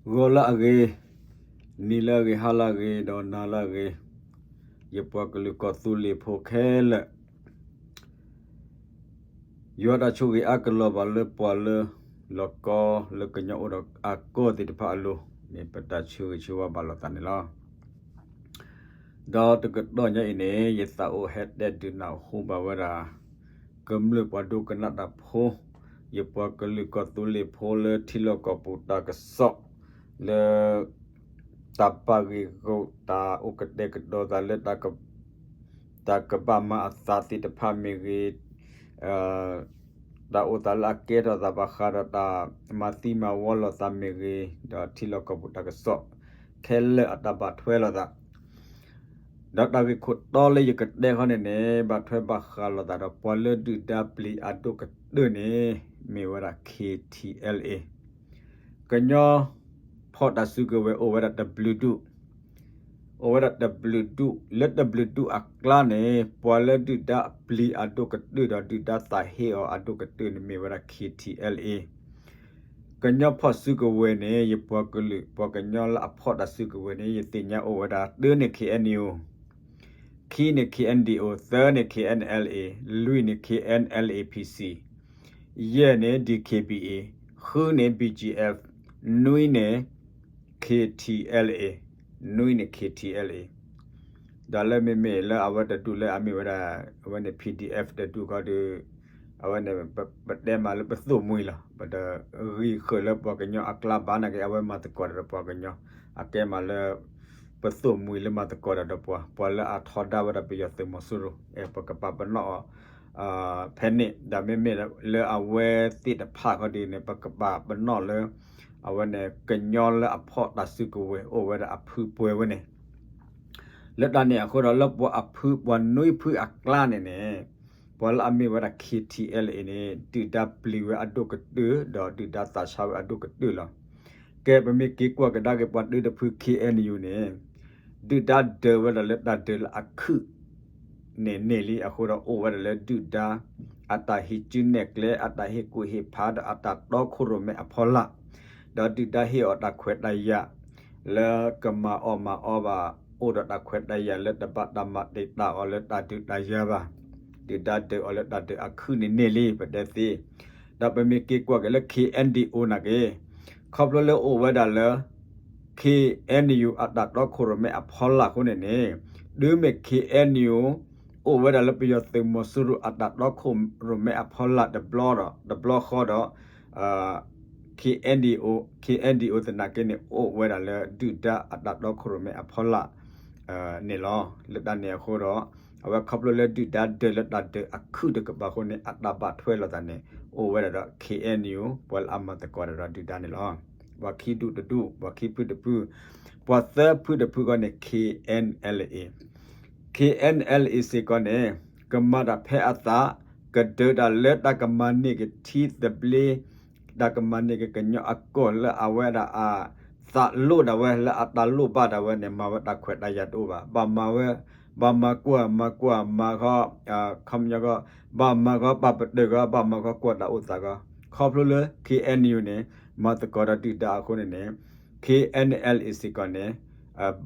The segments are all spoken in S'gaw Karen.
ဂီၤလၢအဂ့ၤ, နံၤလၢအဂ့ၤ, ဟါလၢအဂ့ၤ, ဒီးနၤလၢအဂ့ၤ, ယပှၤကလုာ်ကီၢ်သူလ့ၤဖိခဲလၢာ်, ယွၤတၢ်ဆိၣ်ဂ့ၤအါကလီၤဘၣ်လၢပှၤလၢ လီၢ်ကီလၢကညီအိၣ်ဒီးအကီၢ်သ့ၣ်တဖၣ်အလိၤန့ၣ် ပတၢ်ဆၢဂ့ၤဆၢဝါဘၣ်လိာ်သးန့ၣ်လီၤ. ဒီးတကတီၢ်ညါအံၤန့ၣ် ယသးအိၣ်ဟဲတဲဒုးနၢ်ဟူဘၣ်ဝဲဒၣ် ကမျၢၢ်ပှၤဒိကနၣ်တၢ်ဖိ, ယပှၤကလုာ်ကီၢ်သူလ့ၤဖိလၢထံလီၢ်ကီၢ်ပူၤတၢ်ကစီၣ် လၢ တၢ်ပာ်ဂ့ၢ်ဂီၢ် တၢ်အိၣ်ကတဲာ်ကတီၤသးလၢ တၢ်ကဘၣ်မၤအသးသ့ၣ်တဖၣ်မ့ၢ်ဂ့ၤ, တၢ်အိၣ်သးလၢအကဲထီၣ်သးဘၣ်ဃးဒီးတၢ်မၤသံမၤဝီလိာ်သးမ့ၢ်ဂ့ၤ, ဒီးထံလီၢ်ကီၢ်ပူၤတၢ်ကစီၣ် ခဲလၢာ်အတၢ်ဘၣ်ထွဲလိာ်သး ဒီးတၢ်ဂ့ၢ်ခိၣ်တီလၢယကတဲခီန့ၣ်န့ၣ် ဘၣ်ထွဲဘၣ်ဃးလိာ်သးဒီးပှၤလၢဒုၣ်ဒါပျံၤအဒိၣ်ကတၢၢ်န့ၣ် မ့ၢ်ဝဲဒၣ် K T L A ကညီဖီၣ်တၢ်စုကဝဲၤအိၣ်ဝဲဒၣ်တဘျုးဒူၣ်, အိၣ်ဝဲဒၣ်တဘျုးဒူၣ်, လၢတဘျုးဒူၣ်အကျါန့ၣ် ပှၤလၢဒုၣ်ဒါပျံၤအဒိၣ်ကတၢၢ်ဒီးဒုၣ်ဒါသးဟ့အီၤအဒိၣ်ကတၢၢ်န့ၣ်မ့ၢ်ဝဲဒၣ် K T L A ကညီဖီၣ်စုကဝဲၤန့ၣ် ယပှၤကလုာ် ပှၤကညီလၢအဖီၣ်တၢ်စုကဝဲၤန့ၣ် ယသ့ၣ်ညါအိၣ်ဝဲဒၣ် တၢန့ၣ် K N U, ခံန့ၣ် K N D O, သၢန့ၣ် K N L A, လွံၢ်န့ၣ် K N L A P C, ယဲၢ်န့ၣ် D K B A, ဃုန့ၣ် B G F, နွံန့ၣ် K T L A, နွံန့ၣ် K T L A ဒီးလၢမ့မ့ၢ်လၢအဝဲတဒူၣ်လၢအမ့ၢ်ဝဲဒၣ် အဝဲန့ၣ် P D F တဒူၣ်ခီဒီး အဝဲန့ၣ် ပတဲမးလၢပသိၣ်မှံၤလီၤ. ပတဂံၢ်ဃုာ်လၢပှၤကညီအကျါဘၣ်နာ်က့ အဝဲမၤသကိးတၢ်ဒီးပှၤကညီ အကဲမးလၢ ပသိၣ်မှံၤလၢမၤသကိးတၢ်ဒီးပှၤ ပှၤလၢအထီဒါဝဲဒၣ်ပယီၤသုးမီၤစိရိၤ ပကပာ်ပနီၣ်အီၤ ဖဲန့ၣ် ဒီးမ့မ့ၢ်လၢအဝဲသ့ၣ်တဖၣ်ခီဒ်န့ၣ် ပကပာ်ပနီၣ်လၢ အဝဲန့ၣ် ကညီလၢအဖီၣ်တၢ်စုကဝဲၤအိၣ်ဝဲဒၣ်အဖုပှဲၤဝဲန့ၣ် လၢတၢ်န့ၣ်အဃိဒီး လၢပှၤအဖု ပှၤနွံဖုအကျါန့ၣ်န့ၣ် ပှၤလၢအမ့ၢ်ဝဲဒၣ် K T L A န့ၣ် ဒုၣ်ဒါပျံၤဝဲအဒိၣ်ကတၢၢ် ဒီးဒုၣ်ဒါသးဆါဝဲအဒိၣ်ကတၢၢ်လီၤ. ကဲ ပမ့ၢ်က့ၤကွၢ်ကဒါက့ၤပှၤတၢတဖု K N U န့ၣ် ဒုၣ်ဒါဒၢးဝဲဒၣ်လၢတၢ်ဒၢးလၢအခုၣ်န့ၣ်န့ၢ်လံအဃိဒီး အိၣ်ဝဲဒၣ်လၢဒုၣ်ဒါ အတၢ်ဟံးစုနဲၣ်ကျဲ အတၢ်ဟ့ၣ်ကူၣ်ဟ့ၣ်ဖးဒီးအတၢ်တီခိၣ်ရိၣ်မဲအဖီလာ် ဒီးဒုၣ်ဒါဟ့ၣ်အီၤတၢ်ခွဲးတၢ်ယာ် လၢကမၤအီၣ်မၤအီဘၣ် အိၣ်ဒီးတၢ်ခွဲးတၢ်ယာ်လၢတဘၣ်တၢ်မၤတံာ်တာ်အီၤလၢတၢ်ဒုးတၢ်ယၤဘၣ်. ဒုၣ်ဒါဒၢးအီၤလၢတၢ်ဒၢးအခုၣ်န့ၣ်န့ၢ်လံ ပတဲသ့. ဒီးပမ့ၢ်က့ၤကွၢ်က့ၤလၢ K N D O နာ်က့ ခီဖျိလၢအိၣ်ဝဲဒၣ်လၢ K N U အတၢ်တီခိၣ်ရိၣ်မဲအဖီလာ်အဃိန့ၣ်န့ၣ် တုၤမ့ၢ် K N U အိၣ်ဝဲဒၣ်လၢပယီၤသုးမီၤစိရိၤအတၢ်တီခိၣ်ရိၣ်မဲအဖီလာ်တဘျီဒီး တဘျီဃီဒီး K N D O, K N D O သနာ်က့န့ၣ် အိၣ်ဝဲဒၣ်လၢဒုၣ်ဒါအတၢ်တီခိၣ်ရိၣ်မဲအဖီလာ် န့ၣ်လီၤ. လၢတၢ်န့ၣ်အဃိဒီး အဝဲခီဖျိလၢဒုၣ်ဒါဒၢးလၢတၢ်ဒၢးအခုၣ်တကပၤအဃိန့ၣ် အတၢ်ဘၣ်ထွဲလိာ်သးန့ၣ် အိၣ်ဝဲဒၣ်ဒီး K N U ပှၤလၢအမၤသကိးတၢ်ဒီးဒုၣ်ဒါန့ၣ်လီၤ. ပှၤခံဒူၣ်တဒူၣ်, ပှၤခံဖုတဖု, ပှၤသၢဖုတဖုဃီန့ၣ် K N L A, K N L A စ့ၢ်ကီးန့ၣ် ကမၤတၢ်ဖဲအသး, ကဒၢးတၢ်လၢတၢ်ကမၤန့ၢ်က့ၤထံသဘျ့, တၢ်ကမၤန့ၢ်က့ၤကညီအကီၢ်လၢအဝဲဒၣ်အသးလိၣ်ဒၣ်ဝဲလၢအတၢ်လိၣ်ဘၣ်ဒၣ်ဝဲန့ၣ် မၤဝဲတၢ်ခွဲးတၢ်ယာ်တအိၣ်ဘၣ်. ဘၣ်မၤဝဲ, ဘၣ်မၤကွၢ်မၤကွၢ်မၤဃီ, ခီပညီဃီ, ဘၣ်မၤဃီပာ်ပတုာ်ဃီ, ဘၣ်မၤဃီကွၢ်တၢ်အိၣ်သးဃီ, ခီဖျိလၢ K N U န့ၣ် မၤသကိးဒီးဒုၣ်ဒါအဃိန့ၣ်န့ၣ် K N L A စ့ၢ်ကီးန့ၣ်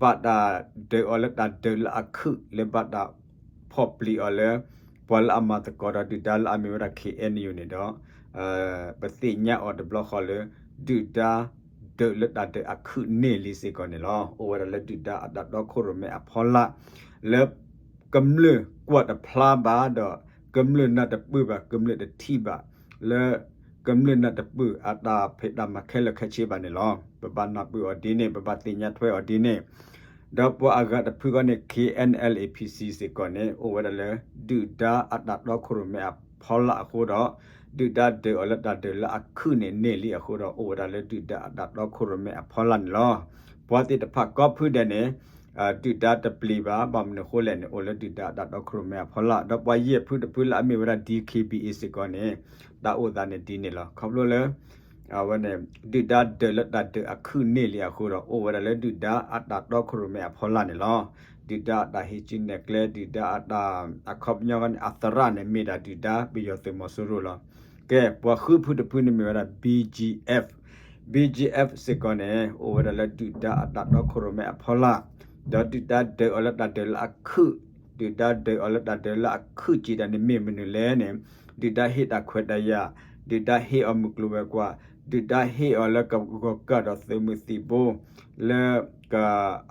ဘၣ်တၢ်ဒၢးအီၤလၢတၢ်ဒၢးလၢအခုၣ် လၢဘၣ်တၢ်ဖီၣ်ပျံၤအီၤလၢ ပှၤလၢအမၤသကိးဒီးဒုၣ်ဒါလၢအမ့ၢ်ဝဲဒၣ် K N U န့ၣ်ဒီး ပသ့ၣ်ညါအီၤတဘျီဃီလၢ ဒုၣ်ဒါဒၢးလၢတၢ်ဒၢးအခုၣ်န့ၢ်လံစ့ၢ်ကီးန့ၣ်လီၤ. အိၣ်ဝဲဒၣ်လၢဒုၣ်ဒါအတၢ်တီခိၣ်ရိၣ်မဲအဖီလာ် လၢကမျၢၢ်ကွၢ်တဖျါဘၣ်ဒီး ကမျၢၢ်နၢ်တပၢၢ်ဘၣ် ကမျၢၢ်တထံၣ်ဘၣ် လၢကမျၢၢ်နၢ်တပၢၢ်အတၢ်ဖံးတၢ်မၤခဲလၢာ်ခဲဆ့ဘၣ်န့ၣ်လီၤ. ပဘၣ်နၢ်ပၢၢ်အီၤဒ်န့ၣ် ပဘၣ်သ့ၣ်ညါထွဲအီၤဒ်န့ၣ် ဒီးပှၤအဂၤတဖုဃီန့ၣ် K N L A P C စ့ၢ်ကီးန့ၣ် အိၣ်ဝဲဒၣ်လၢ ဒုၣ်ဒါအတၢ်တီခိၣ်ရိၣ်မဲအဖီလာ်အဃိဒီး ဒုၣ်ဒါဒၢးအီၤလၢတၢ်ဒၢးလၢအခုၣ်န့ၣ်န့ၢ်လံအဃိဒီး အိၣ်ဝဲဒၣ်လၢဒုၣ်ဒါအတၢ်တီခိၣ်ရိၣ်မဲအဖီလာ်န့ၣ်လီၤ. ပှၤသ့ၣ်တဖၣ်ကိးဖုဒဲးန့ၣ် ဒုၣ်ဒါတပျံၤဘၣ် ဘၣ်မနုၤအဃိလဲၣ်န့ၣ် အိၣ်လၢဒုၣ်ဒါအတၢ်တီခိၣ်ရိၣ်မဲအဖီလာ် ဒီးပှၤယဲၢ်ဖုတဖုလၢအမ့ၢ်ဝဲဒၣ် D K B A စ့ၢ်ကီးန့ၣ် တၢ်အိၣ်သးန့ၣ်ဒ်န့ၣ်လီၤ. ခီဖျိလၢ အဝဲန့ၣ် ဒုၣ်ဒါဒၢးလၢတၢ်ဒၢးအခုၣ်န့ၢ်လံအဃိဒီး အိၣ်ဝဲဒၣ်လၢဒုၣ်ဒါအတၢ်တီခိၣ်ရိၣ်မဲအဖီလာ်န့ၣ်လီၤ. ဒုၣ်ဒါအတၢ်ဟံးစုနဲၣ်ကျဲ ဒုၣ်ဒါအတၢ် အခီပညီန့ၣ် အသရၣ်န့ၣ် မ့ၢ်ဒၣ်ဒုၣ်ဒါပယီၤသုးမီၤစိရိၤလီၤ. ကဲ ပှၤဃုဖုတဖုန့ၣ်မ့ၢ်ဝဲဒၣ် B G F, ဘံၣ်ကၠံၣ်အဲၣ် စ့ၢ်ကီးန့ၣ် အိၣ်ဝဲဒၣ်လၢဒုၣ်ဒါအတၢ်တီခိၣ်ရိၣ်မဲအဖီလာ်, ဒီးဒုၣ်ဒါဒုးအီၤလၢတၢ်ဒုးလၢအခုၣ်, ဒုၣ်ဒါဒုးအီၤလၢတၢ်ဒုးလၢအခုၣ်က့ၤတၢ်န့ၣ်မ့ၢ်မနုၤလဲၣ်န့ၣ်, ဒုၣ်ဒါဟ့ၣ်တၢ်ခွဲးတၢ်ယာ်, ဒုၣ်ဒါဟ့ၣ်အီၤမုၢ်ကျိၤဝဲၤကွာ်, ဒုၣ်ဒါဟ့ၣ်အီၤလၢကဂီၤကၢ်ဒီးသုးမုၢ်သံၣ်ဘိ လၢက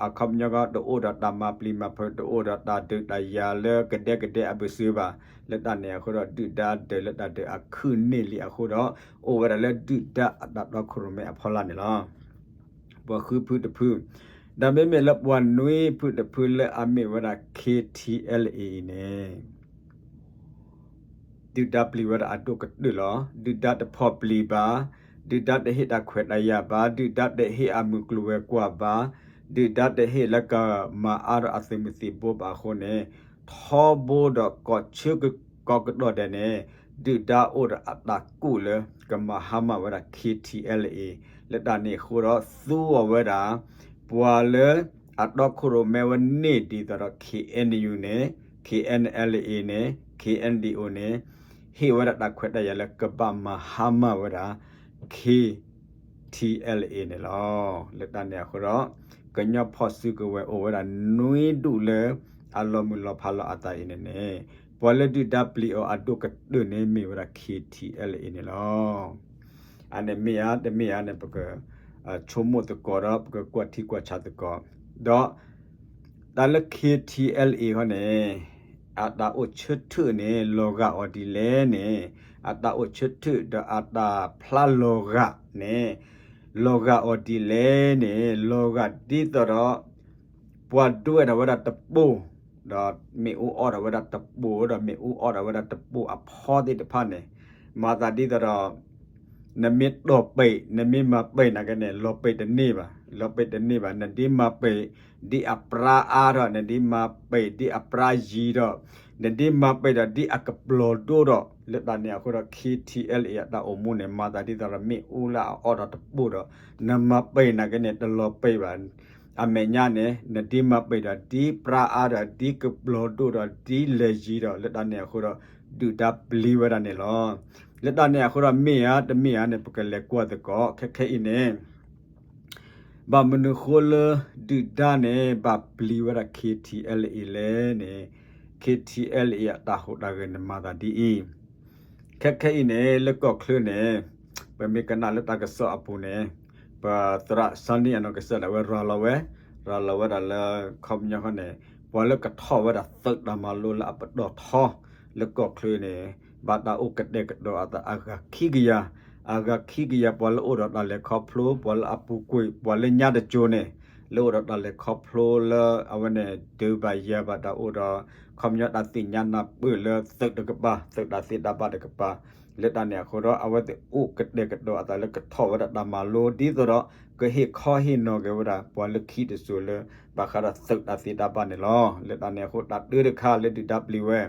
အခီပညီကီးတအိၣ်ဒီးတၢ်မၤပျံၤမၤဖုး တအိၣ်ဒီးတၢ်ဒုးတၢ်ယၤလၢကဒဲကဒဲအဘၢၣ်စၢၤဘၣ်, လၢတၢ်န့ၣ်အဃိဒီး ဒုၣ်ဒါဒုးလၢတၢ်ဒုးအခုၣ်န့ၢ်လံအဃိဒီး အိၣ်ဝဲဒၣ်လၢဒုၣ်ဒါအတၢ်တီခိၣ်ရိၣ်မဲအဖီလာ်န့ၣ်လီၤ. ပှၤဃုဖုတဖု, ဒီးမ့မ့ၢ်လၢပှၤနွံဖုတဖုလၢအမ့ၢ်ဝဲဒၣ် ခ့ထံအဲလ်အ့အံၤန့ၣ် ဒုၣ်ဒါပျံၤဝဲဒၣ်အဒိၣ်ကတၢၢ်လီၤ. ဒုၣ်ဒါတဖီၣ်ပျံၤဘၣ်, ဒုၣ်ဒါတဟ့ၣ်တၢ်ခွဲးတၢ်ယာ်ဘၣ်, ဒုၣ်ဒါတဟ့ၣ်အမုၢ်ကျိၤဝဲၤကွာ်ဘၣ်, ဒုၣ်ဒါတဟ့ၣ်လၢကမၤအါထီၣ်အသုးမုၢ်သံၣ်ဘိဘၣ်အဃိန့ၣ်, ထီဘိဒီးကိးဆၢကတီၢ်ဒဲးန့ၣ်, ဒုၣ်ဒါအိၣ်ဒီးအတၢ်ကူၣ်လၢကမၤဟါမၢ်ဝဲဒၣ် ခ့ထံအဲလ်အ့, လၢတၢ်န့ၣ်အဃိဒီးသူအီၤဝဲဒၣ် ပှၤလၢအတီခိၣ်ရိၣ်မဲဝဲန့ၢ်ဒ်သိးဒီး ခ့အ့ၣ်အ့ၣ်ယူၣ်န့ၣ်, ခ့အ့ၣ်အ့ၣ်အ့လ်အ့န့ၣ်, ခ့အ့ၣ်အ့ၣ်အ့န့ၣ် ဟ့ၣ်ဝဲဒၣ်တၢ်ခွဲးတၢ်ယာ်လၢကဘၣ်မၤဟါမၢ်ဝဲဒၣ် ခ့ထံအဲလ်အ့န့ၣ်လီၤ. လၢတၢ်န့ၣ်အဃိဒီး ကညီဖီၣ်စုကဝဲၤအိၣ်ဝဲဒၣ်နွံဒူၣ်လၢအလီၤမုၢ်လီၤဖးလီၤအသးအံၤန့ၣ်န့ၣ်, ပှၤလၢဒုၣ်ဒါပျံၤအီၤအဒိၣ်ကတၢၢ်န့ၣ်မ့ၢ်ဝဲဒၣ် ခ့ထံအဲလ်အ့န့ၣ်လီၤ. အန့ၣ်မ့ၢ်ဧါ တမ့ၢ်ဧါန့ၣ် ပကဆိကမိၣ်သကိးဒီး ပကကွၢ်ထံကွၢ်ဆးသကိး, ဒီး တၢ်လၢ ခ့ထံအဲလ်အ့ ဃီန့ၣ် အတၢ်အိၣ်ဆၢထၢၣ်န့ၣ် လီၤဂာ်အီၤဒ်လဲၣ်န့ၣ်, အတၢ်အိၣ်ဆၢထၢၣ်ဒီးအတၢ်ဖျါလီၤဂာ်န့ၣ် လီၤဂာ်အီၤဒ်လဲၣ်န့ၣ် လီၤဂာ်ဒ်သိးဒီး ပှၤဒွဲၣ်ထီၣ်ဝဲဒၣ်တပိၢ်, ဒီးမ့ၣ်အူအီၣ်ထီၣ်ဝဲဒၣ်တပိၢ်, ဒီးမ့ၣ်အူအီၣ်ထီၣ်ဝဲဒၣ်တပိၢ်အဖီသ့ၣ်တဖၣ်န့ၣ်, မၤသးဒ်သိးဒီး နမ့ၢ်တီၢ်ပံာ် နမ့ၢ်မၤပံာ်နာ်က့န့ၣ် လီၤပံာ်တန့ၢ်ဘၣ်, လီၤပံာ်တန့ၢ်ဘၣ်, နဒ်မၤပံာ် ဒ်အပြါအါထီၣ်, နဒ်မၤပံာ် ဒ်အပြါယံၤထီၣ်, နဒ်မၤပံာ်ဒီးဒ်အကပျီၤဒိၣ်ထီၣ်, လၢတၢ်န့ၣ်အဃိဒီး ခ့ထံအဲလ်အ့ အတၢ်အိၣ်မူန့ၣ် မၤသးဒ်သိးဒီးမ့ၣ်အူလၢအအီၣ်ထီၣ်တပိၢ်ဒီး နမၤပံာ်နာ်က့န့ၣ် တလီၤပံာ်ဘၣ်. အမဲာ်ညါန့ၣ် နဒ်မၤပံာ်ဒီးဒ်ပြါအါဒီး ဒ်ကပျီၤဒိၣ်ဒီးဒ်လဲၤယံၤဒီး လၢတၢ်န့ၣ်အဃိဒီး ဒုၣ်ဒါပျံၤဝဲဒၣ်န့ၣ်လီၤ. လၢတၢ်န့ၣ်အဃိဒီး မ့ၢ်ဧါ တမ့ၢ်ဧါန့ၣ် ပကလဲၤကွၢ်သကိး ခဲခဲအံၤန့ၣ် ဘၣ်မနုၤဃိလၢ ဒုၣ်ဒါန့ၣ် ဘၣ်ပျံၤဝဲဒၣ် ခ့ထံအဲလ်အ့ လဲၣ်န့ၣ်, ခ့ထံအဲလ်အ့ အတၢ်ဟူးတၢ်ဂဲၤန့ၣ် မၤသးဒ်အံၤ, ခဲခဲအံၤန့ၣ် လၢကီၢ်ချၢန့ၣ် ပမ့ၢ်ကနၣ်လၢတၢ်ကစီၣ်အပူၤန့ၣ် ပသရၣ် Sunny အနီၢ်ကစၢ်ဒၣ်ဝဲရၤလီၤဝဲ, ရၤလီၤဝဲဒၣ်လၢ ခီပညီဃီန့ၣ် ပှၤလၢကထီၣ်ဝဲဒၣ်သုးတၢ်မၤလိလၢအပတီၢ်ထီ လၢကီၢ်ချၢန့ၣ် ဘၣ်တၢ်အိၣ်ကတဲာ်ကတီၤအသးအဂၤခံကယၤ, အဂၤခံကယၤ ပှၤလၢအိၣ်ဒီးတၢ်လဲၤခီဖျိ ပှၤလၢအပူၤကွံာ် ပှၤလၢညါတစိၤန့ၣ် လၢအိၣ်ဒီးတၢ်လဲၤခီဖျိလၢအဝဲန့ၣ် ဒုးဘၣ်ယၤဘၣ်တၢ်အိၣ်ဒီး ခီပညီတၢ်သ့ၣ်ညါနၢ်ပၢၢ်လၢသုးတကပၤ သုးတၢ်သ့တၢ်ဘၣ်တကပၤ, လၢတၢ်န့ၣ်အဃိဒီး အဝဲသ့ၣ်အိၣ်ကတဲာ်ကတီၤအသးလၢကထီၣ်ဝဲဒၣ်တၢ်မၤလိ ဒ်သိးဒီး ကဟ့ၣ်ခီဟ့ၣ်နီၤက့ၤဝဲဒၣ် ပှၤလၢခံတစိၤလၢ ဘၣ်ဃးဒီးသုးတၢ်သ့တၢ်ဘၣ်န့ၣ်လီၤ. လၢတၢ်န့ၣ်အဃိ တၢ်တၢတခါလၢဒုၣ်ဒါပျံၤဝဲ,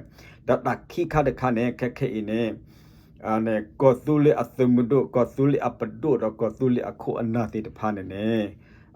ဒီးတၢ်ခံခါတခါန့ၣ် ခဲခဲအံၤန့ၣ် န့ၣ် ကီၢ်သူလ့ၤအသုးမုၢ်ဒိၣ် ကီၢ်သူလ့ၤအပဒိၣ် ဒီးကီၢ်သူလ့ၤအခိၣ်အနၢ်သ့ၣ်တဖၣ်န့ၣ်န့ၣ်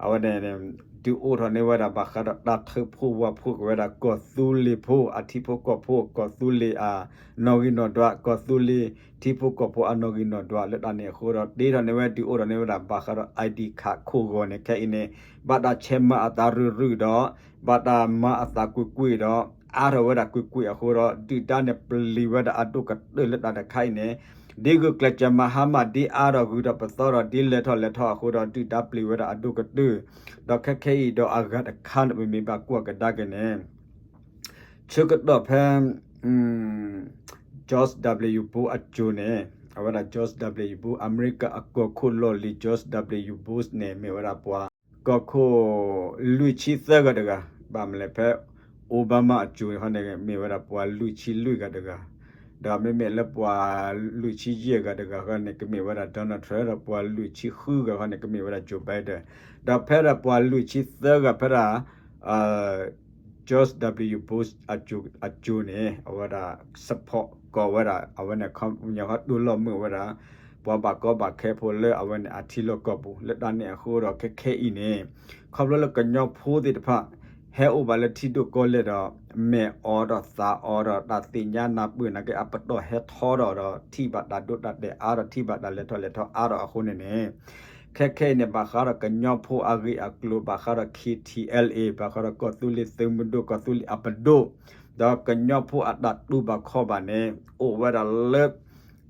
အဝဲန့ၣ် ဒုးအိၣ်ထီၣ်န့ၢ်ဝဲဒၣ် ဘၣ်ဃးဒီးတၢ်ထုးဖှိၣ်ဝၢ်ဖှိၣ်က့ၤဝဲဒၣ် ကီၢ်သူလ့ၤဖိအထံဖိကီၢ်ဖိ ကီၢ်သူလ့ၤအနီၣ်ဂံၢ်နီၣ်ဒွး ကီၢ်သူလ့ၤထံဖိကီၢ်ဖိအနီၣ်ဂံၢ်နီၣ်ဒွး လၢတၢ်န့ၣ်အဃိဒီး တ့ထီၣ်န့ၢ်ဝဲ ဒုးအိၣ်ထီၣ်န့ၢ်ဝဲဒၣ် ဘၣ်ဃးဒီး ID card ခိၣ်ဂီၤန့ၣ် ခဲအံၤန့ၣ် ဘၣ်တၢ်ဆဲးမၤအသးရုၢ်ရုၢ်ဒီး ဘၣ်တၢ်မၤအသးကွ့ၢ်ကွ့ၢ်ဒီး အါထီၣ်ဝဲဒၣ်ကွ့ၢ်ကွ့ၢ်အဃိဒီး ဒုၣ်ဒါန့ၣ်ပျံၤဝဲဒၣ်အဒိၣ်ကတၢၢ်လၢတၢ်တခါအံၤန့ၣ် ဒ်ဂုာ်ကျဲးစၢးမၤဟါမၢ် ဒ်အါထီၣ်ဂုၤထီၣ်ပသီထီၣ် ဒ်လဲၤထီၣ်လဲၤထီၣ်အဃိဒီး ဒုၣ်ဒါပျံၤဝဲဒၣ်အဒိၣ်ကတၢၢ်, ဒီးခဲခဲအံၤဒီးအဂၤတခါန့ၣ် ပမ့ၢ်ဘၣ်ကွၢ်ကဒါက့ၤန့ၣ် ဆၢကတီၢ်ဖဲ George W Bush အစိၤန့ၣ် အဝဲဒၣ် George W Bush အမဲရကၤအကီၢ်ခိၣ်လီၢ်လံၤ George W Bush န့ၣ် မ့ၢ်ဝဲဒၣ်ပှၤ ကီၢ်ခိၣ်လွံၢ်ဆံသၢဂၤတဂၤ, ဘၣ်မနုၤလဲၣ် ဖဲ Obama အစိၤန့ၣ် မ့ၢ်ဝဲဒၣ်ပှၤလွံၢ်ဆံလွံၢ်ဂၤတဂၤ, ဒီးမ့မ့ၢ်လၢပှၤလွံၢ်ဆံယဲၢ်ဂၤတဂၤဃီန့ၣ် ကမ့ၢ်ဝဲဒၣ် Donald Trump ဒီးပှၤလွံၢ်ဆံဃုဂၤဃီန့ၣ် ကမ့ၢ်ဝဲဒၣ် Joe Biden, ဒီးဖဲဒၣ်ပှၤလွံၢ်ဆံသၢဂၤဖဲဒၣ် George W Bush အစိၤန့ၣ် အဝဲဒၣ် support ကီးဝဲဒၣ် အဝဲန့ၣ် ခီပညီဃီ တိၢ်လီၢ်မုာ်ဝဲဒၣ် ပှၤဘၣ်ကီဘၣ်ခဲဖိလၢအဝဲန့ၣ်အထံလီၢ်ကီၢ်ပူၤ လၢတၢ်န့ၣ်အဃိဒီး ခဲခဲအံၤန့ၣ် ခီဖျိလၢကညီဖိသ့ၣ်တဖၣ် ဟဲအိၣ်ဘၣ်လၢထံဒိၣ်ကီၢ်လဲၢ်ဒီး မဲာ်အီၤဒီးသးအီၤဒီး တၢ်သ့ၣ်ညါနၢ်ပၢၢ်နာ်က့ အပတီၢ်ဟဲထီဒီး ဒီးထံၣ်ဘၣ်တၢ်ဒိတၢ်တဲာ်အါဒီး ထံၣ်ဘၣ်တၢ်လဲၤထီၣ်လဲၤထီအါဒီးအဃိန့ၣ်န့ၣ် ခဲခဲအံၤန့ၣ် ဘၣ်ဃးဒီးကညီဖိအဂ့ၢ်အကျိၤ ဘၣ်ဃးဒီး K T L A ဘၣ်ဃးဒီးကီၢ်သူလ့ၤသုးမုၢ်ဒိၣ် ကီၢ်သူလ့ၤအပဒိၣ် ဒီးကညီဖိအတၢ်တူၢ်ဘၣ်ခီၣ်ဘၣ်န့ၣ် အိၣ်ဝဲဒၣ်လၢ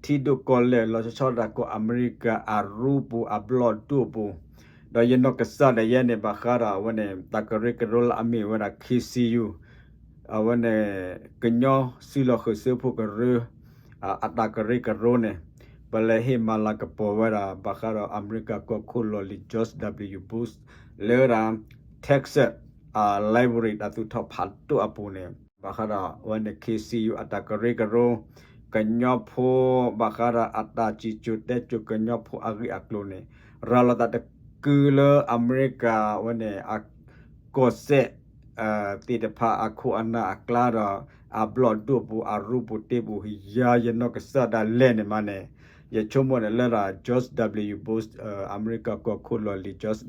ထံဒိၣ်ကီၢ်လဲၢ် လီၤဆီဆီဒၣ်တၢ်ကီၢ်အမဲရကၤအရူပူၤ အဘျီၣ်ဒိၣ်ပူၤ, ဒီးယနီၢ်ကစၢ်ဒၣ်ယဲန့ၣ် ဘၣ်ဃးဒီးအဝဲန့ၣ် တၢ်ကရၢကရိလၢအမ့ၢ်ဝဲဒၣ် K C U အဝဲန့ၣ် ကညီစုလီၢ်ဃုာ်စၢဖှိၣ်ကရၢ အတၢ်ကရၢကရိန့ၣ် ပလဲၤဟ့ၣ်မၤလၤကပီၤဝဲဒၣ် ဘၣ်ဃးဒီး အမဲရကၤကီၢ်ခိၣ်လီၢ်လံၤ George W Bush လၢဒၣ် Texas အ library တၢ်သူၣ်ထီၣ်ဖးဒိၣ်အပူၤန့ၣ် ဘၣ်ဃးဒီးအဝဲန့ၣ် K C U အတၢ်ကရၢကရိ ကညီဖိ ဘၣ်ဃးဒီးအတၢ်စံၣ်စိၤတဲစိၤ ကညီဖိအဂ့ၢ်အကျိၤန့ၣ် ရၤလီၤသးတကုာ်လၢအမဲရကၤဝဲန့ၣ် အကီၢ်စဲၣ် သ့ၣ်တဖၣ်အခိၣ်အနၢ်အကျါဒီး အဘျီၣ်ဒိၣ်ပူၤ အရူပူၤတ့ပူၤ ယၤယနီၢ်ကစၢ်ဒၣ်လဲာ်န့ၣ်မးန့ၣ် ယဆိကမိၣ်န့ၣ်လၢဒၣ် George W Bush အမဲရကၤကီၢ်ခိၣ်လီၢ်လံၤ George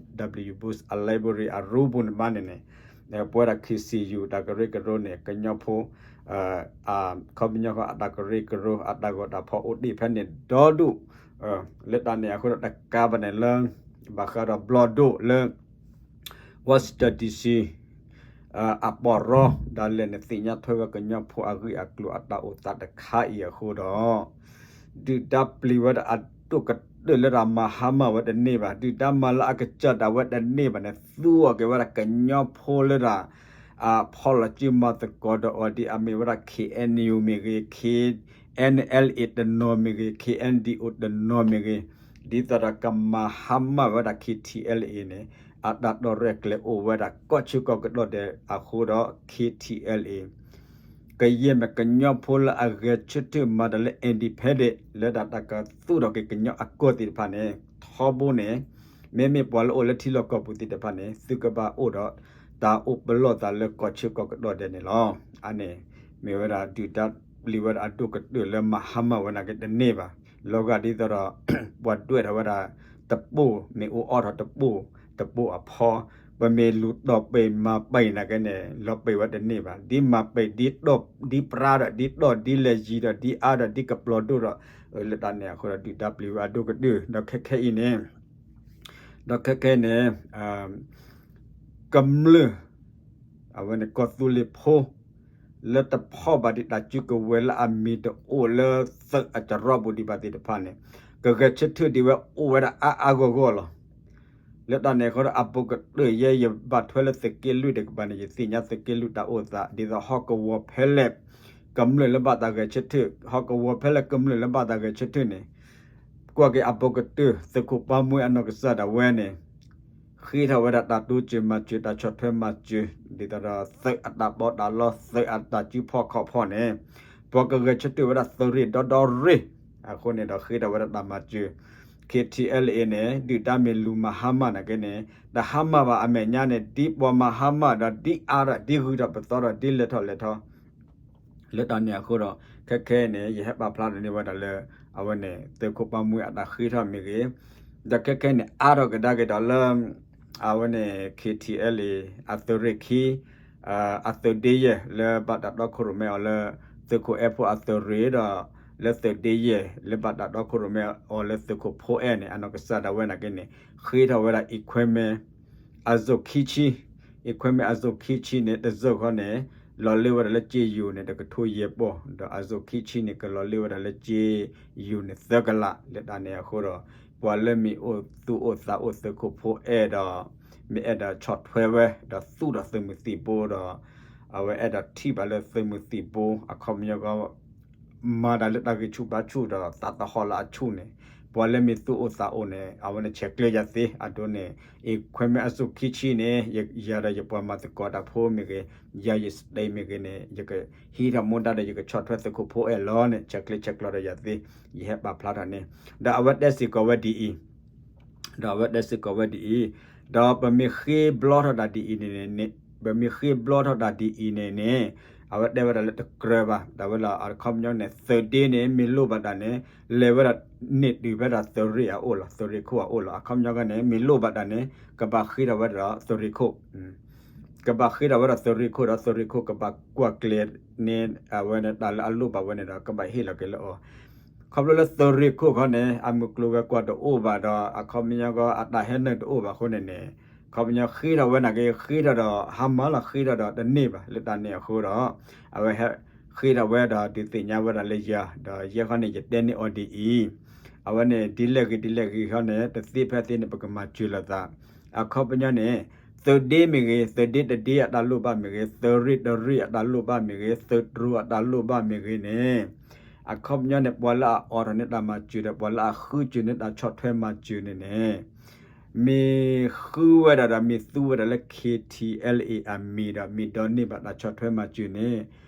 W Bush အ library အရူပူၤန့ၣ်မးန့ၣ်န့ၣ် ပဝဲဒၣ် K C U တၢ်ကရၢကရိန့ၣ် ကညီဖိ အခီပညီဃီအတၢ်ကရၢကရိ အတၢ်ဂီၤတၢ်ဖီၣ်အိၣ်တ့ၢ်ဖဲန့ၣ်ဒီဒူၣ် လၢတၢ်န့ၣ်အဃိဒီးတကးဘၣ်န့ၣ်လၢ ဘၣ်ဃးဒီးဘျီၣ်ဒိၣ်လၢ Washington D C အပီၢ်ရီ ဒၣ်လဲာ်န့ၣ်သ့ၣ်ညါထွဲဝဲကညီဖိအဂ့ၢ်အကျိၤအတၢ်အိၣ်သးတခါအံၤအဃိဒီး ဒုၣ်ဒါပျံၤဝဲဒၣ်အဒိၣ်ကတၢၢ်လၢတၢ်မၤဟါမၢ်ဝဲတန့ၢ်ဘၣ်, ဒုၣ်ဒါမၤလၢအကစၢ်ဒၣ်ဝဲတန့ၢ်ဘၣ်န့ၣ် သူအီၤက့ၤဝဲဒၣ်ကညီဖိလၢဒၣ် အဖီၣ်လီၤစုမၤသကိးဒီးအီၤဒ်အမ့ၢ်ဝဲဒၣ် K N U မ့ၢ်ဂ့ၤ, K N L A တနီၤမ့ၢ်ဂ့ၤ, K N D O တနီၤမ့ၢ်ဂ့ၤ, ဒ်သိးဒီးကမၤဟါမၢ်ဝဲဒၣ် K T L A န့ၣ် အတၢ်တီၢ်ရဲၣ်ကျဲၤအိၣ်ဝဲဒၣ်ကီၢ်ဆၢကီၢ်ကဒီးဒဲးအဃိဒီး K T L A ကယဲၢ်မ့ၢ်ကညီဖိလၢအဂဲၤဆၢထၢၣ်မၤတၢ်လၢ independent လၢဒၣ်တၢ်ကသူၣ်ထီၣ်က့ၤကညီအကီၢ်သ့ၣ်တဖၣ်န့ၣ် ထီဘိန့ၣ် မ့မ့ၢ်ပှၤလၢအိၣ်လၢထံလီၢ်ကီၢ်ပူၤသ့ၣ်တဖၣ်န့ၣ် သုကဘၣ်အိၣ်ဒီးတၢ်အိၣ်ပလီၢ်သးလၢကီၢ်ဆၢကီၢ်ကဒီးဒဲးန့ၣ်လီၤ. အန့ၣ် မ့ၢ်ဝဲဒၣ်ဒုၣ်ဒါပျံၤဝဲဒၣ်အဒိၣ်ကတၢၢ်လၢမၤဟါမၢ်ဝဲနာ်က့တန့ၢ်ဘၣ်. လီၤဂာ်ဒ်သိးဒီး ပှၤဒွဲၣ်ထီၣ်ဝဲဒၣ်တပိၢ် မ့ၢ်အိၣ်အီၣ်ထီၣ်တပိၢ် တပိၢ်အဖီ ပမ့ၢ်လူၤတီၢ်ပံာ်မၤပံာ်နာ်က့န့ၣ် လီၤပံာ်ဝဲတန့ၢ်ဘၣ်. ဒ်မၤပံာ် ဒ်တီၢ် ဒ်ပြါဒီး ဒ်တီၢ် ဒ်လဲၤယံၤဒီး ဒ်အါဒီး ဒ်ကပျီၤဒိၣ်ဒီး လၢတၢ်န့ၣ်အဃိဒီး ဒုၣ်ဒါပျံၤဝဲအဒိၣ်ကတၢၢ် ဒီးခဲခဲအံၤန့ၣ် ဒီးခဲခဲအံၤန့ၣ် ကမျၢၢ် အဝဲန့ၣ်ကီၢ်သူလ့ၤဖိ လၢတဖီၣ်ဘၣ်ဒံးတၢ်စုကဝဲၤလၢအမံၤတအိၣ်လၢသုးအစရီပူၤဒံးဘၣ်သ့ၣ်တဖၣ်န့ၣ် ကဂဲၤဆၢထၢၣ်ဒံးဝဲအိၣ်ဝဲဒၣ်အါအါဂီၢ်ဂီၢ်လီၤ. လၢတၢ်န့ၣ်အဃိဒီး အဘူးကတၢၢ်ယဲ ယဘၣ်ထွဲလၢသုးက့လွံၢ်တကပၤန့ၣ် ယသ့ၣ်ညါသုးက့လွံၢ်တၢ်အိၣ်သး ဒ်သိးဟီၣ်ကဝီၤဖဲလဲၣ် ကမျၢၢ်လၢဘၣ်တၢ်ဂဲၤဆၢထၢၣ် ဟီၣ်ကဝီၤဖဲလဲၣ်ကမျၢၢ်လၢဘၣ်တၢ်ဂဲၤဆၢထၢၣ်န့ၣ် ကွၢ်က့ၤအဘူးကတၢၢ် သုးခိၣ်ပၢ်မှဲအနီၢ်ကစၢ်ဒၣ်ဝဲန့ၣ် ဃ့ထီၣ်ဝဲဒၣ်တၢ်တိစၢၤမၤစၢၤ တၢ်ဆီၣ်ထွဲမၤစၢၤ ဒ်သိးဒီးသုးအတၢ်ပီးတၢ်လီ သုးအတၢ်စုဖီၣ်ခီၣ်ဖီၣ်န့ၣ် ပှၤကဂဲၤဆၢထၢၣ်ဝဲဒၣ်သုးရ့ၣ်ဒီဒီရ့ၣ် အဃိန့ၣ်ဒီးဃ့ထီၣ်ဝဲဒၣ်တၢ်မၤစၢၤ K T L A န့ၣ် ဒုၣ်ဒါမ့ၢ်လူၤမၤဟါမၢ်နာ်က့န့ၣ် တဟါမၢ်ဘၣ်အမဲာ်ညါန့ၣ် ဒ်ပှၤမၤဟါမၢ်ဒီးဒ်အါဒီးဒ်ဂုၤထီၣ်ပသီဒီးဒ်လဲၤထီၣ်လဲၤထီ လၢတၢ်န့ၣ်အဃိဒီး ခဲခဲအံၤန့ၣ် ယဟဲပာ်ဖျါထီၣ်န့ၢ်ဝဲဒၣ်လၢ အဝဲန့ၣ် သုးခိၣ်ပၢ်မှဲအတၢ်ဃ့ထီၣ်မ့ၢ်ဂ့ၤ, ဒီးခဲခဲအံၤန့ၣ် အါထီၣ်ကဒါက့ၤဒီးလၢ အဝဲန့ၣ် K T L A အသုးရ့ၣ်ခံ အသုးဒ့ယဲၢ်လၢဘၣ်တၢ်တီခိၣ်ရိၣ်မဲအီၤလၢ သုးခိၣ်အဲၣ်ဖိအသုးရ့ၣ်ဒီး လၢသုးဒ့ယဲၢ်လၢဘၣ်တၢ်တီခိၣ်ရိၣ်မဲအီၤလၢသုးခိၣ်ဖိအဲၣ်န့ၣ် အနီၢ်ကစၢ်ဒၣ်ဝဲနာ်က့န့ၣ် ဃ့ထီၣ်ဝဲဒၣ် equipment အစိၣ်ခံဆံ, equipment အစိၣ်ခံဆံန့ၣ် တစိၢ်ဃီန့ၣ် လီၤလၢဝဲဒၣ်လၢကၠ့ယိၤန့ၣ် တကထိယဲၢ်ပီၢ်, ဒီးအစိၣ်ခံဆံန့ၣ် ကလီၤလၢဝဲဒၣ်လၢကၠ့ယိၤန့ၣ် သၢကလး လၢတၢ်န့ၣ်အဃိဒီး ပှၤလၢမ့ၢ်အိၣ်သူၣ်အိၣ်သးအိၣ်သုးခိၣ်ဖိအဲၣ်ဒီး မ့ၢ်အဲၣ်ဒိးဆီၣ်ထွဲဝဲ ဒီးသူၣ်ဒီးသုးမုၢ်သံၣ်ဘိဒီး အဝဲအဲၣ်ဒိးထံၣ်ဘၣ်လၢသုးမုၢ်သံၣ်ဘိ အခီပညီ မၤတၢ်လၢတၢ်ဂံၢ်ဆူၣ်ဘါဆူၣ်ဒီးသးသဟီၣ်လၢအဆူၣ်န့ၣ် ပှၤလၢမ့ၢ်သူၣ်အိၣ်သးအိၣ်န့ၣ် အဝဲန့ၣ်ဆဲးကျၢယၤသ့ အဒိန့ၣ် equipment အစိၣ်ခံဆံန့ၣ် ယၤဒီးယပှၤမၤသကိးတၢ်ဖိမ့ၢ်ဂ့ၤ, ယၤယ state မ့ၢ်ဂ့ၤန့ၣ် ယကဟံးထီၣ်မူဒါဒီးယကဆီၣ်ထွဲသုးခိၣ်ဖိအဲၣ်လီၤန့ၣ် ဆဲးကျၢဆဲးကျိးဒီးယၤသ့ ယဟဲပာ်ဖျါထီၣ်န့ၣ် ဒီးအဝဲတဲစ့ၢ်ကီးဝဲဒ်အံၤ ဒီးအဝဲတဲစ့ၢ်ကီးဝဲဒ်အံၤ, ဒီးပမ့ၢ်ဃ့ဘျီထီၣ်တၢ်ဒ်အံၤန့ၣ်န့ၣ်, ပမ့ၢ်ဃ့ဘျီထီၣ်တၢ်ဒ်အံၤန့ၣ်န့ၣ်, အဝဲတဲဝဲဒၣ်လၢတကြၢးဘၣ်, ဒၣ်ဝဲလၢအခီပညီန့ၣ် သုးဒ့န့ၣ် မ့ၢ်လိၣ်ဘၣ်တၢ်န့ၣ် လဲၤဝဲဒၣ်န့ၢ်တုၤဖဲဒၣ်သုးရ့ၣ်အအိၣ်လီၤ, သုးရ့ၣ်ခိၣ်အအိၣ်လီၤ. အခီပညီန့ၣ် မ့ၢ်လိၣ်ဘၣ်တၢ်န့ၣ် ကဘၣ်ဃ့ထီၣ်ဝဲဒၣ်သုးရ့ၣ်ခိၣ် ကဘၣ်ဃ့ထီၣ်ဝဲဒၣ်သုးရ့ၣ်ခိၣ်ဒီး သုးရ့ၣ်ခိၣ်ကဘၣ်ကွၢ်ကျဲၤန့ၣ် အဝဲန့ၣ်တၢ်လၢအလိၣ်ဘၣ်ဝဲန့ၣ်ဒီး ကဘၣ်ဟ့ၣ်လီၤက့ၤလၢအီၤ ခီဖျိလၢသုးရ့ၣ်ခိၣ်ခီန့ၣ် အမုၢ်ကျိၤဝဲၤကွာ်တအိၣ်ဘၣ်ဒီး အခီပညီကီး အတၢ်ဟဲနုာ်တအိၣ်ဘၣ်အဃိန့ၣ်န့ၣ် ခီပညီဃ့ထီၣ်ဝဲနာ်က့ ဃ့ထီၣ်ဒီးဟါမၢ်လီၤ ဃ့ထီၣ်ဒီးတန့ၢ်ဘၣ် လၢတၢ်န့ၣ်အဃိဒီး အဝဲဟဲဃ့ထီၣ်ဝဲဒီးဒုးသ့ၣ်ညါဝဲဒၣ်လၢယၤ ဒီးယဲခီန့ၣ် ယတဲန့ၢ်အီၤဒ်အံၤ အဝဲန့ၣ် ဒ်လဲၣ်ဂ့ၤဒ်လဲၣ်ဂ့ၤခီန့ၣ် တသ့ဖဲသ့န့ၣ် ပကမၤစၢၤလိာ်သး အခီပညီန့ၣ် သုးဒ့မ့ၢ်ဂ့ၤ, သုးဒ့တဒ့အတၢ်လိၣ်ဘၣ်မ့ၢ်ဂ့ၤ, သုးရ့ၣ်တရ့ၣ်အတၢ်လိၣ်ဘၣ်မ့ၢ်ဂ့ၤ, သုးတြိၤအတၢ်လိၣ်ဘၣ်မ့ၢ်ဂ့ၤန့ၣ် အခီပညီန့ၣ် ပှၤလၢအအိးထီၣ်န့ၢ်တၢ်မၤစၢၤဒီး ပှၤလၢအဃုစၢၤန့ၢ်တၢ်ဆီၣ်ထွဲမၤစၢၤန့ၣ်န့ၣ် မ့ၢ်ဃုဝဲဒၣ်ဒီး မ့ၢ်သူဝဲဒၣ်လၢ ခ့ထံအဲလ်အ့ အမံၤဒီး မ့ၢ်ဒိးန့ၢ်ဘၣ်တၢ်ဆီၣ်ထွဲမၤစၢၤန့ၣ်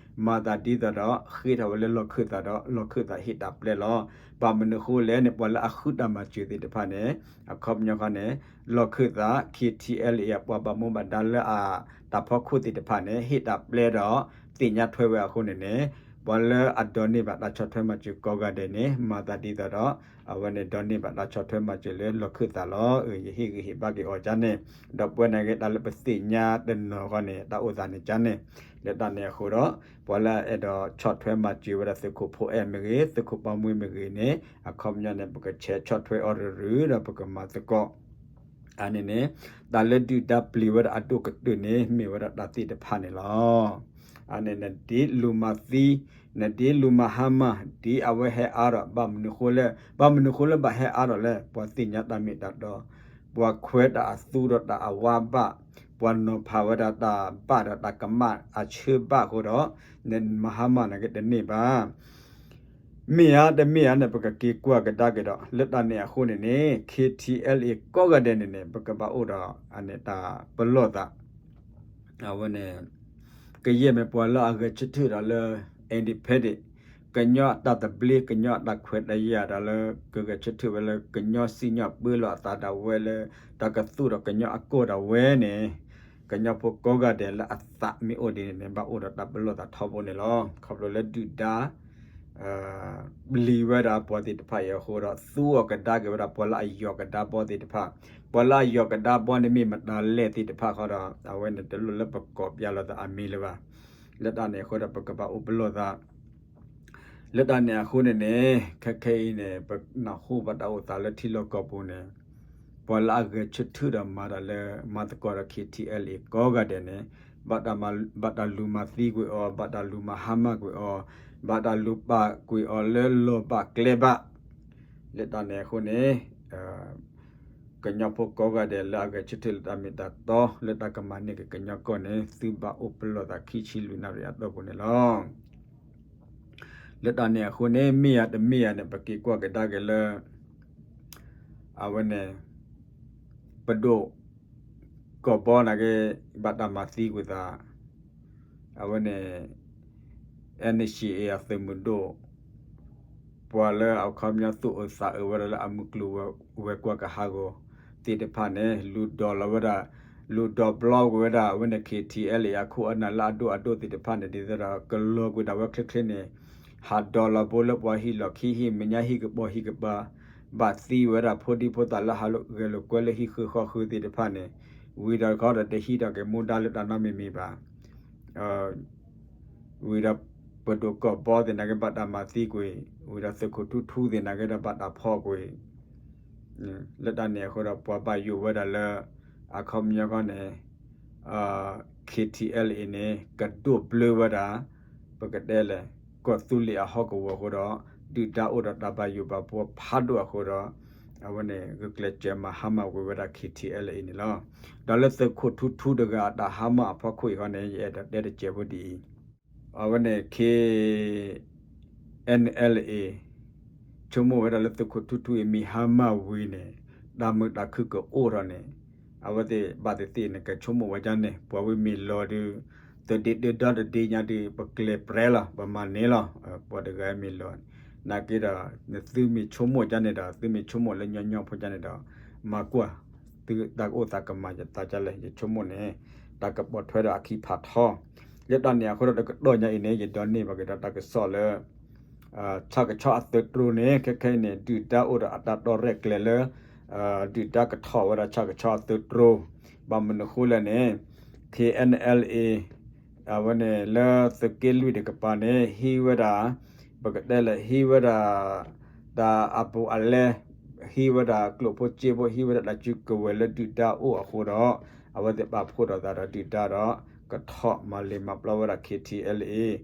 မၤသးဒ်သိးဒီး ဃ့ထီၣ်ဝဲလၢလီၢ်ခၢၣ်သးဒီး လီၢ်ခၢၣ်သးဟ့ၣ်တၢ်ပျဲလီၤ. ဘၣ်မနုၤဃိလဲၣ်န့ၣ် ပှၤလၢအဃုတၢ်မၤစၢၤသ့ၣ်တဖၣ်န့ၣ် အခီပညီခီန့ၣ် လီၢ်ခၢၣ်သး ခ့ထံအဲလ်အ့ အပှၤဘၣ်မူဘၣ်ဒါလၢအတၢ်ဖီခိၣ်သ့ၣ်တဖၣ်န့ၣ် ဟ့ၣ်တၢ်ပျဲဒီး သ့ၣ်ညါထွဲဝဲအဃိန့ၣ်န့ၣ် ပှၤလၢအဒိးန့ၢ်ဘၣ်တၢ်ဆီၣ်ထွဲမၤစၢၤကိးဂၤဒဲးန့ၣ် မၤသးဒ်သိးဒီး အဝဲန့ၣ်ဒိးန့ၢ်ဘၣ်တၢ်ဆီၣ်ထွဲမၤစၢၤလၢလီၢ်ခၢၣ်သးလီၤ. ယဟ့ၣ်ဂံၢ်ဟ့ၣ်ဘါက့ၤအီၤကန့ၣ် ဒီးပဝဲန့ၣ်က့ၤတၢ်လၢပသ့ၣ်ညါတနီၤခီန့ၣ် တၢ်အိၣ်သးန့ၣ်ကန့ၣ် လၢတၢ်န့ၣ်အဃိဒီး ပှၤလၢအအဲၣ်ဒိးဆီၣ်ထွဲမၤစၢၤဝဲဒၣ်သုးခိၣ်ဖိအဲၣ်မ့ၢ်ဂ့ၤ သုးခိၣ်ပၢ်မှံမ့ၢ်ဂ့ၤန့ၣ် အခီပညီန့ၣ် ပကဆဲးဆီၣ်ထွဲအီၤရူၤရူၤဒီးပကမၤသကိး အန့ၣ်န့ၣ် တၢ်လၢဒုၣ်ဒါပျံၤဝဲဒၣ်အဒိၣ်ကတၢၢ်န့ၣ် မ့ၢ်ဝဲဒၣ်တၢ်သ့ၣ်တဖၣ်န့ၣ်လီၤ. အန့ၣ် နဒ်လူၤမၤသံ, နဒ်လူၤမၤဟါမၢ်, ဒ်အဝဲဟဲအါထီၣ် ဘၣ်မနုၤဃိလဲၣ်, ဘၣ်မနုၤဃိလၢဘၣ်ဟဲအါထီၣ်လဲၣ်, ပှၤသ့ၣ်ညါတၢ်မ့ၢ်တၢ်တီ, ပှၤခွဲးတၢ်အသူဒီးတၢ်အဝါဘၣ်, ပှၤနီၤဖးဝဲဒၣ်တၢ်ဘၣ်ဒီးတၢ်ကမၣ်အဆၢဘၣ်အဃိဒီး နမၤဟါမၢ်နာ်က့တန့ၢ်ဘၣ် မ့ၢ်ဧါတမ့ၢ်ဧါန့ၣ် ပကက့ၤကွၢ်ကဒါက့ၤဒီး လၢတၢ်န့ၣ်အဃိန့ၣ်န့ၣ် ခ့ထံအဲလ်အ့ ကိးဂၤဒဲးန့ၣ်န့ၣ် ပကဘၣ်အိၣ်ဒီး အန့ၣ်တၢ်ပလီၢ်သး အဝဲန့ၣ် ကယဲၢ်မ့ၢ်ပှၤလၢအဂဲၤဆၢထၢၣ်ဒီးလၢ independent ကညီအတၢ်သဘျ့ ကညီအတၢ်ခွဲးတၢ်ယာ်ဒီးလၢ ကဂဲၤဆၢထၢၣ်ဝဲလၢ ကညီစံၣ်ညီၣ်ပၢလီၤအသးဒၣ်ဝဲလၢ တၢ်ကသူၣ်ဒီးကညီအကီၢ်ဒၣ်ဝဲန့ၣ် ကညီဖိကိးဂၤဒဲးလၢအသးမ့ၢ်အိၣ်ဒ်န့ၣ်န့ၣ် ဘၣ်အိၣ်ဒီးတၢ်ပလီၢ်သးထီဘိန့ၣ်လီၤ. ခီဖျိလၢဒုၣ်ဒါ ပျံၤဝဲဒၣ်ပှၤသ့ၣ်တဖၣ်အံၤအဃိဒီး သူအီၤကဒါက့ၤဝဲဒၣ်ပှၤလၢအယီၤကဒါဘီသ့ၣ်တဖၣ်, ပှၤလၢအယီၤကဒါဘီန့ၣ်မ့ၢ်မတၤလဲၣ်သ့ၣ်တဖၣ်ဃီဒီး အဝဲန့ၣ်တလိၣ်လၢပကိးပျးလိာ်သးအမံၤလၢၤဘၣ်. လၢတၢ်န့ၣ်အဃိဒီး ပကဘၣ်အိၣ်ပလီၢ်သး လၢတၢ်န့ၣ်အဃိန့ၣ်န့ၣ် ခဲခဲအံၤန့ၣ် ပနၢ်ဟူဘၣ်တၢ်အိၣ်သးလၢထံလီၢ်ကီၢ်ပူၤန့ၣ် ပှၤလၢအဂဲၤဆၢထၢၣ်ဒီးမၤတၢ်လၢ မၤသကိးဒီး ခ့ထံအဲလ်အ့ ကိးဂၤဒဲးန့ၣ် ဘၣ်တၢ်လူၤမၤသံကွံာ်အီၤ, ဘၣ်တၢ်လူၤမၤဟါမၢ်ကွံာ်အီၤ, ဘၣ်တၢ်လူၤပာ်ကွံာ်အီၤလၢလီၢ်ဘၣ်ကျဲဘၣ်. လၢတၢ်န့ၣ်အဃိန့ၣ် ကညီဖိကိးဂၤဒဲးလၢအဂဲၤဆၢထၢၣ်လၢတၢ်မ့ၢ်တၢ်တီ လၢတၢ်ကမၤန့ၢ်က့ၤကညီကီၢ်န့ၣ် သုဘၣ်အိၣ်ပလီၢ်သးခံဆံလွံၢ်နၣ်ရံၣ်အတီၢ်ပူၤန့ၣ်လီၤ. လၢတၢ်န့ၣ်အဃိန့ၣ် မ့ၢ်ဧါတမ့ၢ်ဧါန့ၣ် ပက့ၤကွၢ်ကဒါက့ၤလၢ အဝဲန့ၣ် ပဒိၣ် ကီၢ်ဘီနာ်က့ ဘၣ်တၢ်မၤသံကွံာ်သး အဝဲန့ၣ် NCA အသုးမုၢ်ဒိၣ် ပှၤလၢအခီပညီသူၣ်အုးသးအုးဝဲဒၣ်လၢအမုၢ်ကျိၤဝဲၤကွာ်ကဟးဂီၤ သ့ၣ်တဖၣ်န့ၣ် လူၤဒိးလီၤဝဲဒၣ် လူၤဒိးဘျီကွံာ်ဝဲဒၣ် အဝဲန့ၣ် ခ့ထံအဲလ်အ့ အခိၣ်အနၢ်လၢအဒိၣ်အဒိၣ်သ့ၣ်တဖၣ်န့ၣ် ဒ်သိးဒီးကလီၤကွံာ်ဒၣ်ဝဲချ့ချ့န့ၣ် ဟးဒိးလီၤဘိလၢပှၤဟံၣ်လီၢ်ခံဟံၣ် မဲာ်ညါဟံၣ်ကပီၤဟံၣ်ကပၤ ဘၣ်သံဝဲဒၣ်ဖိဒံဖိသၣ်လၢဟးဂဲၤလိာ်ကွဲလၢဟံၣ်ဃၢၤဃီဃၢၤသ့ၣ်တဖၣ်န့ၣ် ဝံၤဒီးခီဒီးတဟံးထီၣ်က့ၤမူဒါလၢတၢ်နီတမံၤမံၤဘၣ် ဝံၤဒီးပဒိၣ်ကီၢ်ဘီသ့ၣ်နာ်က့ဘၣ်တၢ်မၤသံကွံာ်, ဝံၤဒီးသုးခိၣ်ထူထူသ့ၣ်နာ်က့ဒီးဘၣ်တၢ်ဖီၣ်ကွံာ်, လၢတၢ်န့ၣ်အဃိဒီး ပှၤဘၣ်ယိၣ်ဝဲဒၣ်လၢ အခီပညီခီန့ၣ် ခ့ထံအဲလ်အ့န့ၣ် ကဒိၣ်ဘျၢဝဲဒၣ် ပကတဲလဲၣ် ကီၢ်သူလ့ၤအဟီၣ်ကဝီၤအဃိဒီး ဒုၣ်ဒါအိၣ်ဒီးတၢ်ဘၣ်ယိၣ်ဘၣ်ဘှီဖးဒိၣ်အဃိဒီး အဝဲန့ၣ် ဂုာ်ကျဲးစၢးမၤဟါမၢ်ကွံာ်ဝဲဒၣ် ခ့ထံအဲလ်အ့န့ၣ်လီၤ. ဒီးလၢသုးခိၣ်ထူထူတဂၤအတၢ်ဟါမၢ်အဖီခိၣ်အံၤခီန့ၣ် ယအဲၣ်ဒိးတဲတစဲးဖိဒ်အံၤ, အဝဲန့ၣ် ခ့ NLA ဆိကမိၣ်ဝဲဒၣ်လၢသုးခိၣ်ထူထူအံၤမ့ၢ်ဟါမၢ်ဝံၤန့ၣ် တၢ်မုာ်တၢ်ခုၣ်ကအိၣ်ထီၣ်န့ၣ် အဝဲသ့ၣ်ဘၣ်သ့ၣ်သ့ၣ်န့ၣ် ကဆိကမိၣ်ဝဲဒ်န့ၣ် ပှၤဝံၤမ့ၢ်လီၤဒီး သုးဒ့ဒ့ဒီတဒ့ညါဒီး ပကျဲၤပြဲလီၤ ပမၤန့ၢ်လီၤ ပှၤတဂၤမ့ၢ်လီၤ နာ်က့ဒီး နသုမ့ၢ်ဆိကမိၣ်ဒ်န့ၣ်ဒီး သုမ့ၢ်ဆိကမိၣ်လၢညီညီဖိဒ်န့ၣ်ဒီး မၤကွၢ် သုတၢ်ကအိၣ်သးကမၤယသးဒ်လဲၣ် ယဆိကမိၣ်န့ၣ် တၢ်ကပိာ်ထွဲဒီးအခံဖးထီ လၢတၢ်န့ၣ်အဃိဒီးတကတီၢ်ညါအံၤန့ၣ် ယဒိးန့ၢ်ဘၣ်က့ၤဒီးတၢ်ကစီၣ်လၢ ဆၣ်ကဆီအသုးတြိၤန့ၣ် ခဲခဲအံၤန့ၣ် ဒုၣ်ဒါအိၣ်ဒီးအတၢ်တီရဲၣ်ကျဲၤလၢ ဒုၣ်ဒါကထီၣ်ဝဲဒၣ်ဆၣ်ကဆီအသုးတြိၤ ဘၣ်မနုၤဃိလဲၣ်န့ၣ် KNLA အဝဲန့ၣ်လၢသုးက့လွံၢ်တကပၤန့ၣ် ဟံးဝဲဒၣ် ပကတဲလဲၣ် ဟံးဝဲဒၣ် တၢ်အဘူးအလဲ ဟံးဝဲဒၣ်ကျိၣ်ဖိစ့ဖိ ဟံးဝဲဒၣ်တၢ်စုကဝဲၤလၢဒုၣ်ဒါအိၣ်အဃိဒီး အဝဲသ့ၣ်ပာ်ဖှိၣ်ထီၣ်သးဒီးဒုၣ်ဒါဒီး ကထီၣ်မၤလ့ၤမၤပျီဝဲဒၣ် ခ့ထံအဲလ်အ့